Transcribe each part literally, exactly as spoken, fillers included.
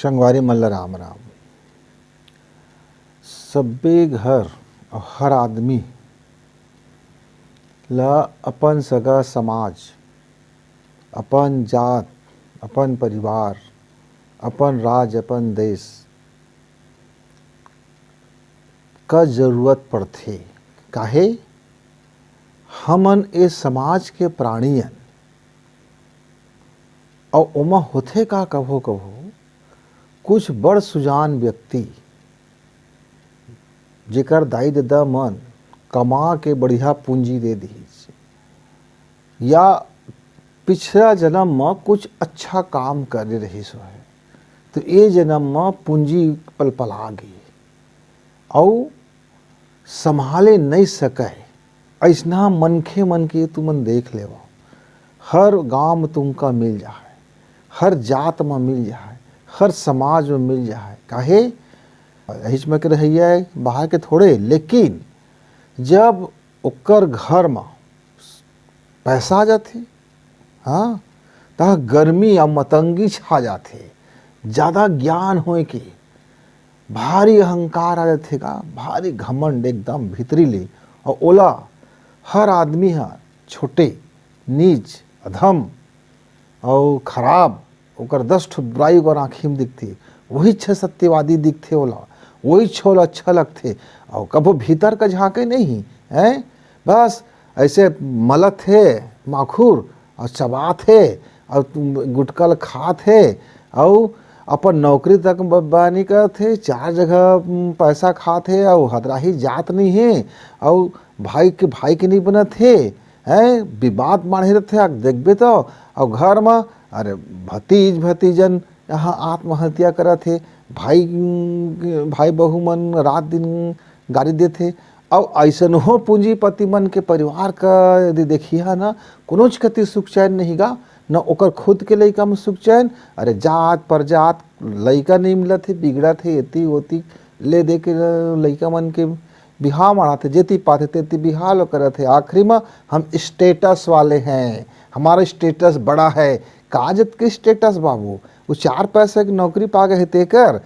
संगवारी मन ल राम राम। सब्बे घर अउ हर आदमी ल अपन सगा समाज, अपन जात, अपन परिवार, अपन राज, अपन देश का जरूरत पड़थे। काहे? हमन ए समाज के प्राणी अन। अउ ओमा होथे का, कभो कभो कुछ बड़ सुजान व्यक्ति, जेकर दाई ददा मन कमा के बढ़िया पूंजी दे दिहिस, या पिछला जन्म म कुछ अच्छा काम करे रहिस होय, तो ए जन्म म पूंजी पलपला गे, अउ संभाले नइ सकय, अइसना मनखे मन के तुमन देख लेवव। हर गांव म तुमका मिल जाय, हर जात म मिल जाय, हर समाज म मिल जाय। काहे? एहिच म के रहइया ए, बाहर के थोड़े। लेकिन जब ओकर घर म पैसा आ जाथे, हाँ, तहाँ गर्मी या मतंगी छा जाथे, ज्यादा ज्ञान होए के, भारी अहंकार आ जाथे का, भारी घमंड एकदम भीतरी ले, अउ ओला हर आदमी ह छोटे, नीच, अधम अउ खराब, ओकर दस ठो बुराई ओकर आँखी म दिखथे, वही छ सत्यवादी दिखथे ओला, वही छ ओला अच्छा लगथे, अउ कभो भीतर का झांके नहीं, हैं? बस ऐसे मलत हे माखुर, अउ चबात हे, अउ गुटका ल खात हे, अउ अपन नौकरी तक ब-, बनी करत हे, चार जगह, उम, पैसा खात हे, अउ हतराही जात नहीं हे, अउ भाई के, भाई के नहीं बनत हे, हैं? विवाद माढ़े रथे, आप देखबे तो, अउ घर म, अरे, भतीज, भतीजन यहाँ आत्महत्या करत हे, भाई, उम, भाई बहू मन रात दिन गारी देथे, अउ अइसनहो पूंजीपति मन के परिवार का यदि देखिहा ना, कोनोच कति सुख चैन नहीं गा, न ओकर खुद के लइका म सुख चैन। अरे जात परजात लइका नइ मिलत हे, बिगड़त हे, एती ओती ले दे के लइका मन के बिहाव माढ़त हे, जेती पाथे तेती बिहाव ल करत हे। आखिरी म हम status वाले हैं, हमारा status बड़ा है। का जत के status बाबू, वो चार पैसा के नौकरी पा गए हे तेकर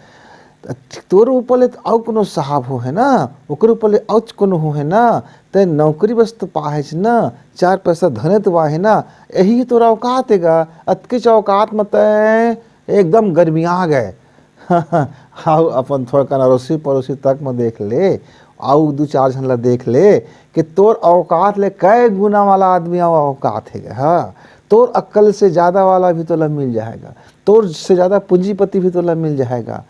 तोर ऊपर ले तो अउ कोनो साहब हो है ना, ओकर ऊपर ले अउ कोनो हो है ना, ते नौकरी बस तो पाहेच ना, चार पैसा धने तो वाहे ना, यही तोर औकात हे गा। अतकेच औकात म तै एकदम गर्मिया गए। अउ अपन थोड़कन अड़ोसी पड़ोसी तक म देख ले, अउ दू चार झन ला देख ले कि तोर औकात ले कै गुना वाला आदमी अउ औकात हे गा। हाँ, तोर अक्कल से ज्यादा वाला भी तोला मिल जाएगा, तोर से ज्यादा पूंजीपति भी तोला मिल जाएगा।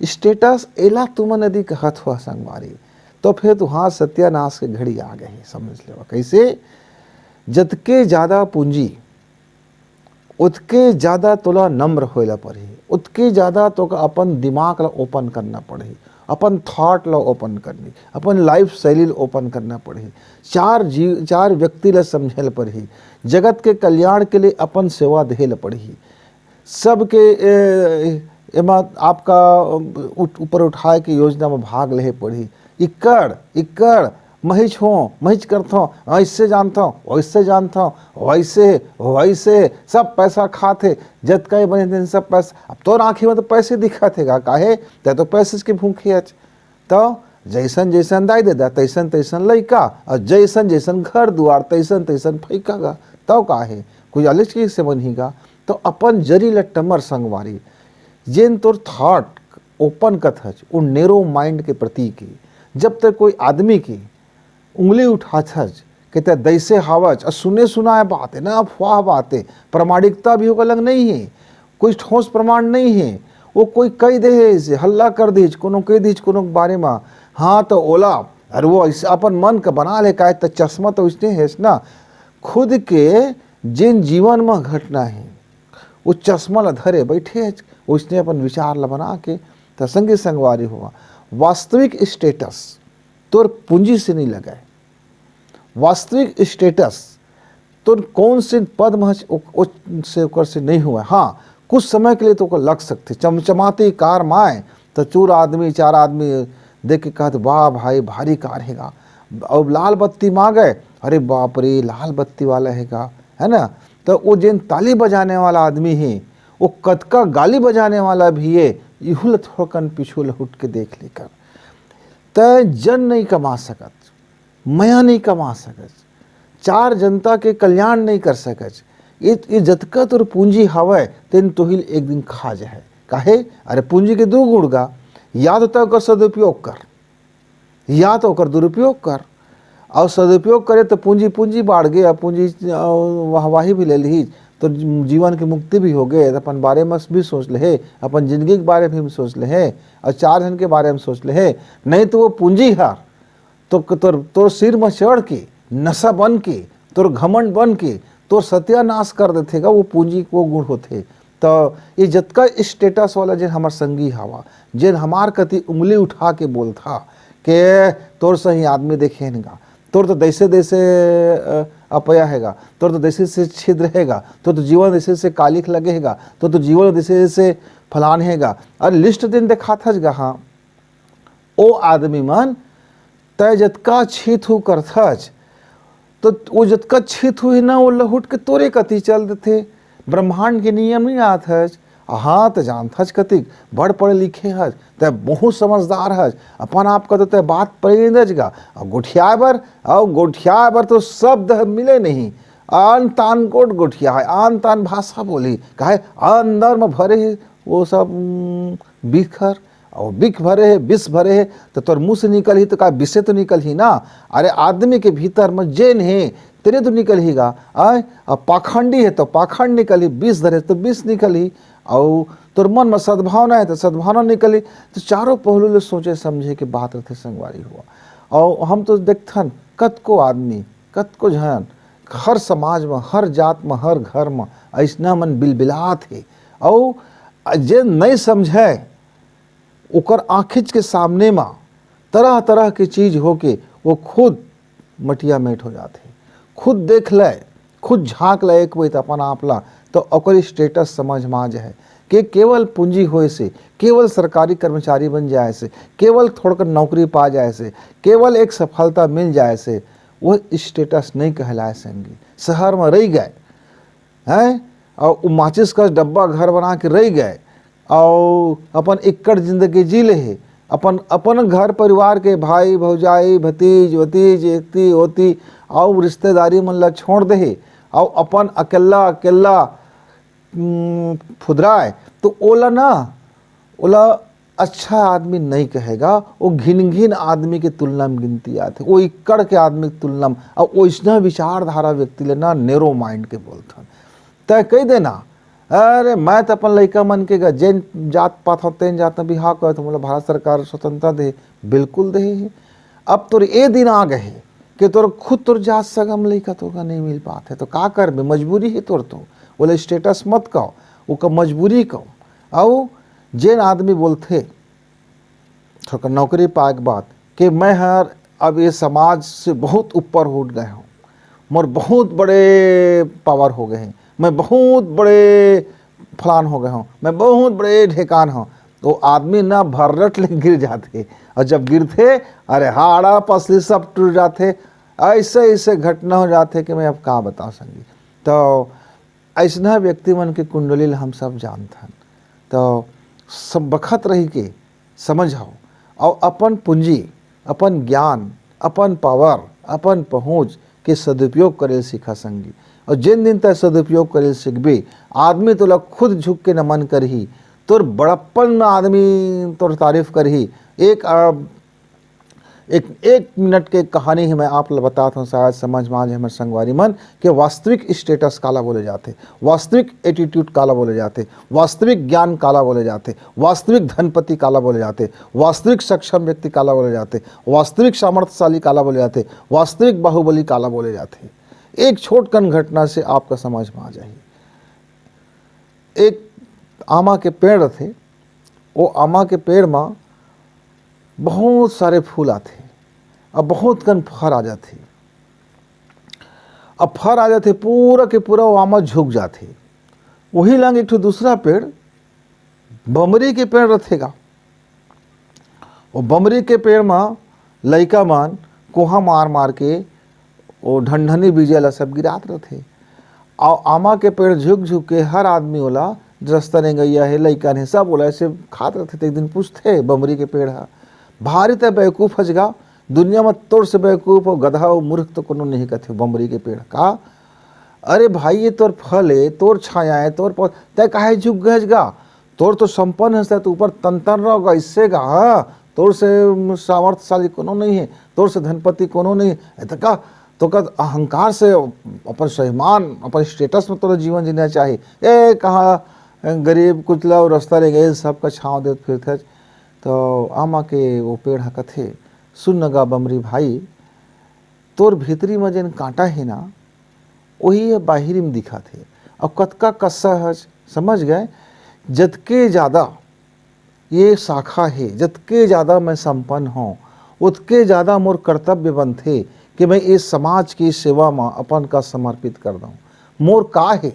Status एला तुमन यदि कहत हो संगवारी, तो फिर तुहार सत्यानाश के घड़ी आ गए हे, समझ लेवा। कैसे? जतके ज्यादा पूंजी, ओतके ज्यादा तोला नम्र होए ला पड़ही, ओतके ज्यादा तोका अपन दिमाग ला open करना पड़ही, अपन thought ला open करनी, अपन life शैली ला open करना पड़ही, चार जीव, चार व्यक्ति ला समझे ला पड़ही, जगत के कल्याण के लिए अपन सेवा देहे ला पड़ही। सबके, ए, एमा आपका उठ-, ऊपर उठाए के योजना में भाग लेहे पड़ही। इक्कड़, इक्कड़, महिच हों, महिच करथों, अइसे जानथों, वइसे जानथों, वइसे, वइसे, सब पैसा खात हे, जतका ही बने दिन सब पैसा। अब तोर आँखी में तो पैसे दिखत हे गा, काहे? तै तो पैसे के भूखे हच। तो जैसन जैसन दाई ददा, तैसन तैसन लइका, अउ जैसन जैसन घर दुआर, तैसन तैसन फइका गा। तौ का हे? कुछ अलग चीज से बनही गा। तो अपन जरी ल टमर संगवारी, जेन तोर thought open कथच, वो narrow mind के प्रतीक हे। जब तक कोई आदमी के उंगली उठाथच, कहते, "दैसे हावच," अउ सुने सुनाए बात हे ना, अफवाह बात हे, प्रामाणिकता भी ओकर लंग नहीं हे, कोई ठोस प्रमाण नहीं हे, वो कोई कह दे हे, ऐसे हल्ला कर दीच, कोनो कह दीच, कोनो के बारे में, हाँ, तो ओला, अरे वो ऐसे अपन मन के बना ले, काहे त चश्मा तो उसने हेच ना, खुद के जिन जीवन में घटना हे, वो चश्मा ला धरे बैठे हे, उसने अपन विचार ला बना के, त संगी संगवारी हुआ, वास्तविक status तोर पूंजी से नहीं लगाए। वास्तविक status तो कौन से पद में हस, ओ-, ओ-, से ओकर से नहीं हुआ। हाँ, कुछ समय के लिए तो ओकर लग सकथे। चमचमाती कार माय, तो चूर आदमी, चार आदमी देख के कहत, "वाह भाई, भारी कार हे गा।" अब लाल बत्ती मा गए, "अरे बाप रे, लाल बत्ती वाला हे गा," है ना? तो वो जेन ताली बजाने वाला आदमी हे, वो कतका गाली बजाने वाला भी हे, इहू ल थोड़कन पीछू लहुट के देख ले कर। तैं जन नहीं कमा सकत, मया नहीं कमा सकत, चार जनता के कल्याण नहीं कर सकत। ये, ये जतका तोर पूंजी हवय, तेन तोहिल एक दिन खा जाए। काहे? अरे, पूंजी के दू गुण गा, या तो तैं ओकर सदुपयोग कर, या तो ओकर दुरुपयोग कर। और सदुपयोग करे तो पूंजी, पूंजी बाढ़ गे, और पूंजी, अ, वाहवाही भी ले ली, तो जीवन की मुक्ति भी हो गए। अपन बारे में भी सोच ले हे, अपन जिंदगी के बारे में भी सोच ले हे, और चार जन के बारे में सोच ले हे। नहीं तो वो पूंजी हर तो तोर, तोर सिर में चढ़ के, नशा बन के, तोर घमंड बन के, तोर सत्यानाश कर देथे गा। वो पूंजी के वो गुण होथे। तो ये जतका स्टेटस वाला जेन हमर संगी हवा, जेन हमार कति उंगली उठा के बोलथा के तोर सही आदमी देखे हन गा, तोर तो जैसे जैसे, अ, अपया हे गा, तोर तो जैसे जैसे छिद्र हे गा, तोर तो जीवन जैसे जैसे कालिख लगे हे गा, तोर तो जीवन जैसे जैसे फलान हे गा। अरे, लिस्ट दिन देखाथस गा। हाँ, ओ आदमी मन, तैं जतका छी थू करथच, तो वो जतका छी थू हे ना, वो लहुट के तोरे कति चल देथे। ब्रह्मांड के नियम नहीं जानत हच। हाँ, तैं जानथच कतिक, बड़ पढ़े लिखे हच, तैं बहुत समझदार हच, अपन आप का तो तैं बात परेंदच गा। और गोठियाए बर, और गोठियाए बर तो शब्द ह मिले नहीं। आन तान गोट गोठिया है, आन तान भाषा बोली, काहे अंदर में भरे हे वो सब, उम, बिखर, और बिख भरे हे, बिस भरे हे, तो तोर मुंह से निकलही तो का बिसे तो निकलही ना। अरे, आदमी के भीतर में जेन हे, तेने तो निकलही गा। आय, अब पाखंडी हे तो पाखंड निकलही, बिस धरे तो बिस निकलही, और तोर मन में सद्भावना हे तो सद्भावना निकलही। तो चारों पहलू ले सोचे समझे के बात रथे संगवारी हुआ। और हम तो देखथन, कतको आदमी, कतको झन, हर समाज में, हर जात में, हर घर में अइसना मन बिलबिलात हे। और जे नहीं समझे, ओकर आँखिच के सामने म तरह-तरह के चीज होके वो खुद मटिया मेट हो जाथे। खुद देख ले, खुद झाँक ले एक बेर अपन आप ला, तो ओकर स्टेटस समझ म आ जाए के केवल पूंजी होए से, केवल सरकारी कर्मचारी बन जाए से, केवल थोड़कन नौकरी पा जाए से, केवल एक सफलता मिल जाए से, वो स्टेटस नहीं कहलाए संगी। शहर में रह गए, हैं? और वो माचिस का डब्बा घर बना के रह गए, और अपन एकड़ जिंदगी जी ले हे, अपन, अपन घर परिवार के भाई, भौजाई, भतीज, वतीज, एती, ओती, और रिश्तेदारी मन ला छोड़ दे हे, और अपन अकेला, अकेला, उम, फुदराए, तो ओला ना, ओला अच्छा आदमी नहीं कहे गा, वो घिन घिन आदमी के तुलना में गिनती आथे, वो इक्कड़ के आदमी के तुलना में, और ओइसना विचारधारा व्यक्ति ले ना narrow mind के बोलथन। तय कह देना, अरे, मैं तो अपन लइका मन के गा, जेन जात पात हो, तेन जात में बिहाव करत हो, मोला भारत सरकार स्वतंत्रता दे, बिल्कुल दे हे। अब तोर ए दिन आ गए हे कि तोर खुद तोर जात सगा में लइका तोर का नहीं मिल पात हे, तो का करबे? मजबूरी हे तोर तो, बोले स्टेटस मत कहो, ओकर मजबूरी कहो। अउ जेन आदमी बोलथे, थोड़ा नौकरी पाए के बाद, कि मैं हर अब ये समाज से बहुत ऊपर उठ गए हूँ, मोर बहुत बड़े पावर हो गए हैं, मैं बहुत बड़े फलान हो गए हूँ, मैं बहुत बड़े ढेकान हूँ, तो आदमी ना भर्रट ले गिर जाते। और जब गिरते, अरे, हाड़ा पसली सब टूट जाते। ऐसे ऐसे घटना हो जाते कि मैं अब का बताऊँ संगी। तो ऐसना व्यक्ति मन के कुंडली ल हम सब जानथन। तो सब बखत रही के समझाओ, और अपन पूंजी, अपन ज्ञान, अपन पावर, अपन पहुँच के सदुपयोग करे ल सीखा संगी। और जिन दिन तय सदुपयोग करे ल सीखबे, आदमी तोला खुद झुक के नमन करही, तोर बड़प्पन में आदमी तोर तारीफ करही। एक, अ, एक, एक मिनट के कहानी ही मैं आप ल बतात हूँ, शायद समझ में आ जाए हमर संगवारी मन, के वास्तविक स्टेटस काला बोले जाथे, वास्तविक एटीट्यूड काला बोले जाथे, वास्तविक ज्ञान काला बोले जाथे, वास्तविक धनपति काला बोले जाथे, वास्तविक सक्षम व्यक्ति काला बोले जाथे, वास्तविक सामर्थ्यशाली काला बोले जाथे, वास्तविक बाहुबली काला बोले जाथे। एक छोटकन घटना से आपका समझ में आ जाही। एक आमा के पेड़ रथे, वो आमा के पेड़ में बहुत सारे फूल आथे, अब बहुत कन फर आ जाथे। अब फर आ जाथे, पूरा के पूरा वो आमा झुक जाथे। वही लंग एक ठो दूसरा पेड़, बमरी के पेड़ रथे गा। वो बमरी के पेड़ म लइका मन कोहा मार मार के वो ढनढनी बीजा ला सब गिरात रथे। अउ आमा के पेड़ झुक झुक के हर आदमी ओला रस्ता रेंगइया हे, लइकन हे, सब ओला ऐसे खात रथे। त एक दिन पूछथे बमरी के पेड़ ह, "भारी तैं बेवकूफ हस गा, दुनिया म तोर से बेवकूफ अउ गधा अउ मूर्ख तो कोनो नहीं," कथे बमरी के पेड़। "का? अरे भाई, ये तोर फल हे, तोर छाया हे, तोर पौ-, तैं काहे झुक गे हस गा? तोर तो संपन्न हस, तैं तो ऊपर तन तन रहो गा, इससे गा, हाँ? तोर से सामर्थ्यशाली कोनो नहीं हे, तोर से धनपति कोनो नहीं हे। ए त का, तो का अहंकार से अपन स्वाभिमान, अपन status में तोला जीवन जीना चाही। ए, कहाँ गरीब कुचला अउ रस्ता रेंगइया सबका छाँव देत फिरथस।" तो आमा के वो पेड़ ह कथे, "सुन न गा बमरी भाई, तोर भीतरी म जेन कांटा हे ना, वही ह बाहिरी म दिखत हे। अब कतका कस्सा हस, समझ गए? जतके ज्यादा ये शाखा हे, जतके ज्यादा मैं संपन्न हौं, ओतके ज्यादा मोर कर्तव्य बनथे कि मैं ये समाज के सेवा म अपन का समर्पित कर दऊं। मोर का हे,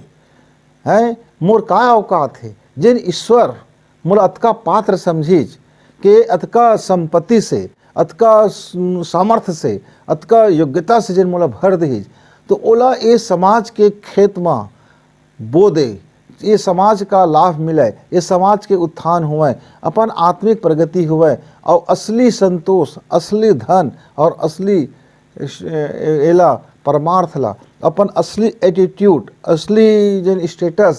हैं? मोर का औकात हे, जेन ईश्वर मोला अतका पात्र समझिस के अतका संपत्ति से, अतका स-, सामर्थ्य से, अतका योग्यता से जेन मोला भर दिस, तो ओला ये समाज के खेत म बो दे, ये समाज का लाभ मिले, ये समाज के उत्थान होवय, अपन आत्मिक प्रगति होवय, अउ असली संतोष, असली धन अउ असली श-, ए-, एला परमार्थ ला, अपन असली attitude, असली जेन status,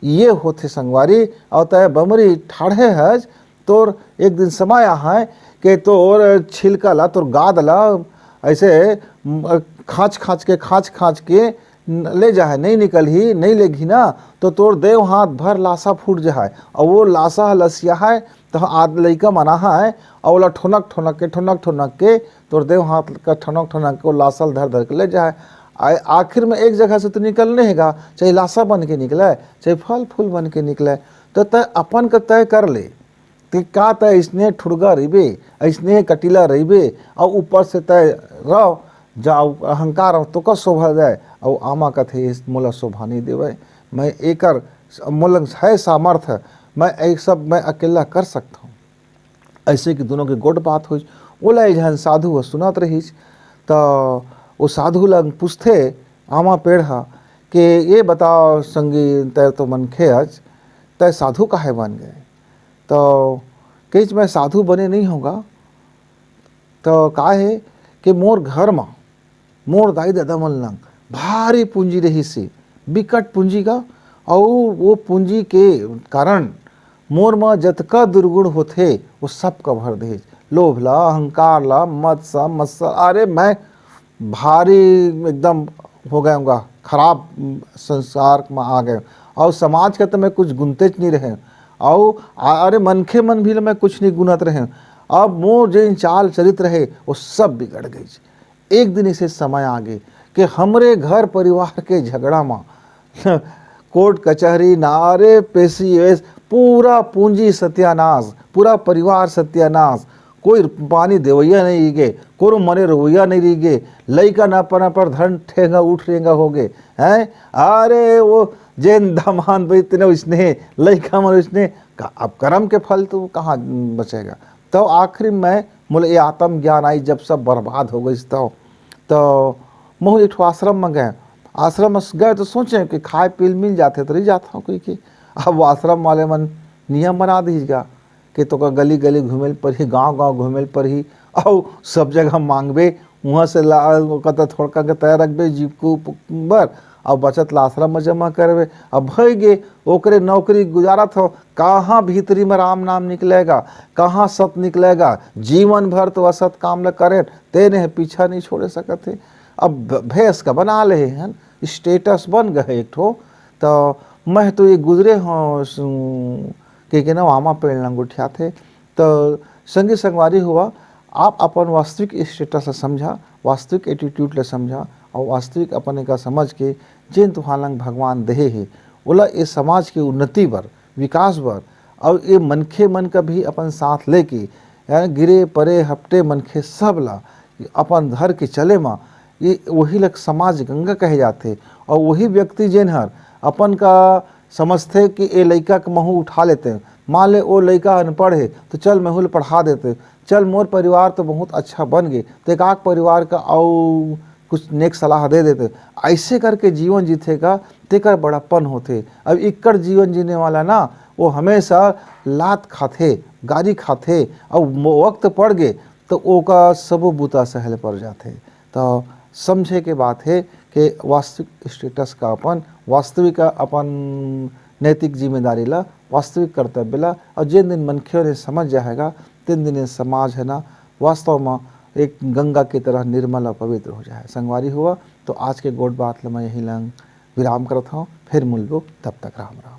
ये होथे संगवारी। अउ तैं बमरी ठाढ़े हस, तोर एक दिन समय आहय के तोर छिलका ला, तोर गाद ला ऐसे, म, खाँच खाँच के, खाँच खाँच के न-, ले जाहय, नहीं निकलही, नहीं लेगही ना, तो तोर देव हाथ भर लासा फूट जाहय, अउ वो लासा ह लसियाहय, त आद लइका मन आहय, अउ ओला ठोनक ठोनक के, ठोनक ठोनक के, तोर देव हाथ का ठोनक ठोनक के वो लासा ल धर धर के ले जाहय। आ-, आखिर में एक जगह से तो निकलने हे गा, चाहे लासा बन के निकलय, चाहे फल फूल बन के निकलय, तो तैं अपन का तय कर ले। ते का तैं अइसने ठुड़गा रहिबे, अइसने कटीला रहिबे, अउ ऊपर से तैं रहो, जा अहंकार अउ तोका शोभा दे, अउ आमा कथे, "मोला शोभा नहीं देवय, मैं एकर, मोला है सामर्थ, मैं ए सब मैं अकेला कर सकत हौं।" ऐसे कि दोनों के गोठ बात होइस। ओला एक झन साधु ह सुनत रहिस, त वो साधु ल पूछथे आमा पेड़ ह के, "ये बताओ संगी, तैं तो मनखे हस, तैं साधु काहे बन गए?" तो कहिस, "मैं साधु बने नहीं हौं गा।" तो का हे कि मोर घर म मोर दाई ददा मन लंग भारी पूंजी रहिस हे, बिकट पूंजी गा, अउ वो पूंजी के कारण मोर म जतका दुर्गुण होथे, वो सब का भर देहिस। लोभ ला, अहंकार ला, मद सा, मत्सर, अरे मैं भारी एकदम हो गए हौं गा, खराब संसार म आ गए हौं। अउ समाज के तो मैं कुछ गुनतेच नहीं रहें, अउ आ-, अरे मनखे मन भी ल मैं कुछ नहीं गुनत रहें। अब मोर जेन चाल चरित्र हे, वो सब बिगड़ गइस। एक दिन अइसे समय आगे कि हमरे घर परिवार के झगड़ा म कोर्ट कचहरी, नारे पेशी वेश, पूरा पूंजी सत्यानाश, पूरा परिवार सत्यानाश, कोई पानी देवइया नहीं रहिगे, कोनो मने रोवइया नहीं रहिगे, लइका न अपन अपन धन ठेंगा उठ रेंगा होगे, हैं? अरे वो जेन दमान बई तेने उसने, लइका मन उसने, का-, अब करम के फल तो कहाँ बचेगा? तो आखिरी में मोला ये आत्म ज्ञान आई, जब सब बर्बाद हो गइस तो, तो महू एक ठो आश्रम में गए। आश्रम में गए तो सोचे कि खाए पीए ल मिल जाथे तो रह जात हौं कहिके। अब वो आश्रम वाले मन नियम बना दीस गा कि तोका गली गली घूमे ल परही, गाँव गाँव घूमे ल परही, अउ सब जगह मांगबे, उहाँ से ला, कत थोड़का के तय रखबे जीव के उप-, बर, अउ बचत ला आश्रम में जमा करबे। अब भई गे, ओकरे नौकरी गुजारत हौं, कहाँ भीतरी में राम नाम निकलेगा, कहाँ सत निकलेगा? जीवन भर तो असत काम ल करेन, तेने ह पीछा नहीं छोड़े सकत हे। अब भ-, भैंस का बना ले हन, status बन गए एक ठो। तो मैं तो ये गुजरे हौं सु-, के, के ना आमा पेड़ लंग गोठियाथे। तो संगी संगवारी हुआ, आप अपन वास्तविक status ला समझा, वास्तविक attitude ला समझा, अउ वास्तविक अपन एका समझ के जेन तुहां लंग भगवान देहे हे, ओला ए समाज के उन्नति बर, विकास बर, अउ ए मनखे मन का भी अपन साथ लेके, यानी गिरे परे हपटे मनखे सब ला अपन धर के चले म, ये वही लग समाज गंगा कहे जाथे। अउ वही व्यक्ति जेन हर अपन का समझथे कि ए लइका के महू उठा लेते, मान ले ओ लइका अनपढ़ हे तो चल महू ल पढ़ा देते, चल मोर परिवार तो बहुत अच्छा बन गे, तो एक आक परिवार का अउ कुछ नेक सलाह दे देते। ऐसे करके जीवन जीथे का, तेकर बड़ापन होथे। अब इक्कड़ जीवन जीने वाला ना, वो हमेशा लात खाथे, गारी खाथे, अउ मो-, वक्त पड़ गे तो ओका सबो बूता सहले पड़ जाथे। तो समझे के बात हे कि वास्तविक स्टेटस का अपन, वास्तविक अपन नैतिक जिम्मेदारी ला, वास्तविक कर्तव्य ला, और जिन दिन मनखेव ने समझ जाएगा, तेन दिन ये समाज है ना, वास्तव में एक गंगा की तरह निर्मल और पवित्र हो जाए। संगवारी हुआ, तो आज के गोठ बात ला मैं यही लंग विराम करत हूँ। फिर मिलबो, तब तक राम राम।